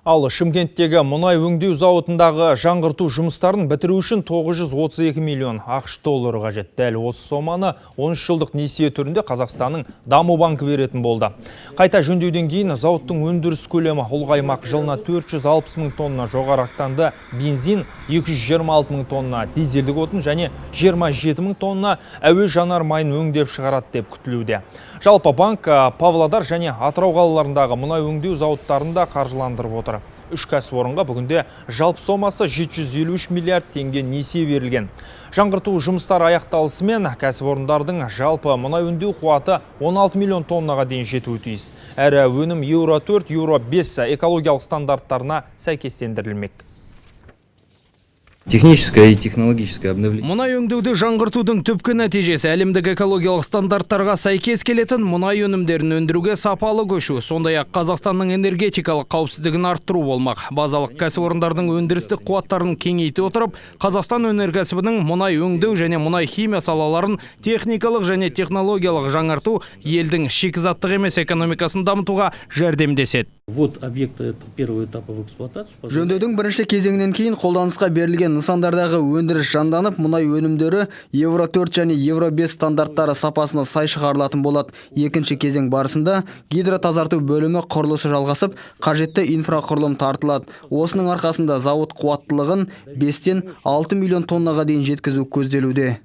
Ал Шымкенттегі мұнай өңдеу зауытындағы жаңғырту жұмыстарын бітіру үшін 932 миллион ақш доллары қажет. Дәл осы соманы 13 жылдық несие түрінде Қазақстанның Даму банкі беретін болды. Қайта жөндеуден кейін зауыттың өндіріс көлемі ұлғаймақ. Жылына 460 мың тонна жоғары октанды бензин, 226 мың тонна дизельдік отын және 27 мың тонна әуе жанармайын өңдеп шығарады деп күтілуде. Жалпы банк Павлодар және Атырау қалаларындағы мұнай өңдеу зауыттарын да қаржыландырып отыр. Үш кәсіпорынға бүгінде жалпы сомасы 753 миллиард теңге несие берілген. Жаңғырту жұмыстары аяқталысымен кәсіпорындардың жалпы мұнай өңдеу қуаты 16 миллион тоннаға дейін жетуі тиіс. Әрі өнім Еуро 4, Еуро 5 экологиялық стандарттарына сәйкестендірілмек. Техническое и технологическое обновление. Мұнай өңдеуді жаңғыртудың түпкі нәтижесі әлемдік экологиялық стандарттарға сәйкес келетін мұнай өнімдерін өндіруге сапалы көшу, сондай-ақ Қазақстанның энергетикалық қауіпсіздігін арттыру болмақ. Базалық кәсіпорындардың өндірістік қуаттарын кеңейте отырып, Қазақстан өнеркәсібінің мұнай өңдеу және мұнай химия салаларын техникалық және технологиялық жаңарту елдің шикізаттық емес экономикасын дамытуға жәрдемдеседі. Ввод объекта первого этапа в эксплуатацию. Жөндеудің бірінші кезеңінен кейін қолданысқа берілген нысандардағы өндіріс жанданып, мұнай өнімдері Евро 4 және Евро 5 стандарттары сапасына сай шығарылатын болады. Екінші кезең барысында гидротазарту бөлімі құрылысы жалғасып, қажетті инфрақұрылым тартылады. Осының арқасында зауыт қуаттылығын 5-тен 6 миллион тоннаға дейін жеткізу көзделуде.